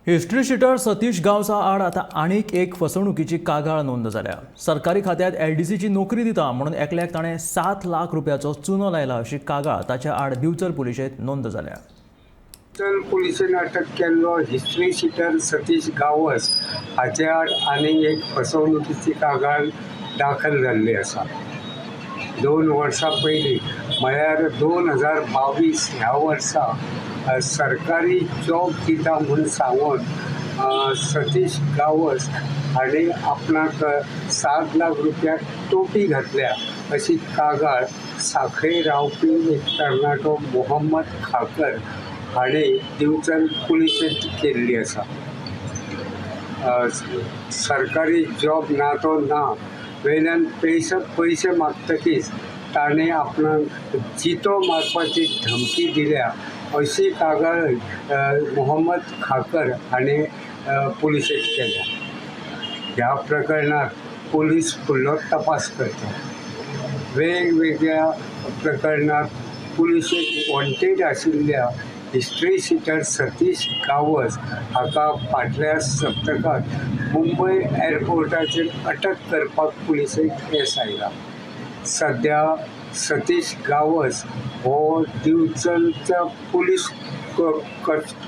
History शिटर Satish गांवसा आड आतां आनीक एक फसवणुकीची कागाळ नोंद जाल्या. सरकारी खात्यांत एलडीसीची नोकरी दिता म्हणून एकल्याक ताणें 7 लाख रुपयाचो चुनो लायला अशी कागाळ ताच्या आड दिवचल पुलिशेंत नोंद जाल्या. दिवचल पुलिशेन अटक केल्लो हिस्ट्री शिटर सतीश गांवस हाचे आड आनीक एक फसवणुकीची कागाळ दाखल जाल्ली आसा. 2 वर्सां पयलीं, म्हळ्यार 2022 ह्या वर्सा, सरकारी जॉब दिता म्हूण सांगून सतीश गांवस हाणें आपणाक 7 लाख रुपया टोपी घातल्या अशी कागाळ साखळे रावपी एक तरणाटो मोहम्मद खाकर हाणें दिवचल पुलिशेंत केल्ली आसा. सरकारी जॉब ना तो ना, वयल्यान पयशे पयशे मागतकीच ताणें आपणाक जितो मारपाची धमकी दिल्या अशी कागाळ मोहम्मद खाकर हाणें पुलिशेक केल्या. ह्या प्रकरणात पोलीस फुडलो तपास करता. वेगवेगळ्या प्रकरणात पुलिशेक वॉन्टेड आशिल्ल्या हिस्ट्री शिटर सतीश गांवस हाका फाटल्या सप्तकांत मुंबय एअरपोर्टाचेर अटक करपाक पुलिशेक येस आयलां. सद्या सतीश गांवस हो दिवचलच्या पुलीस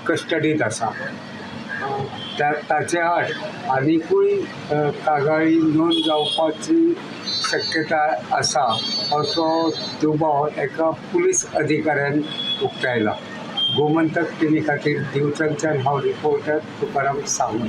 कस्टडीत आसा. त्या ताचे आड आनिकूय कागाळी नोंद जावपाची शक्यताय आसा असो दुबाव एका पुलीस अधिकाऱ्यान उक्तायला. गोमंतक टीव्ही खातीर दिवचलच्यान हांव रिपोर्टर तुकाराम सावंत.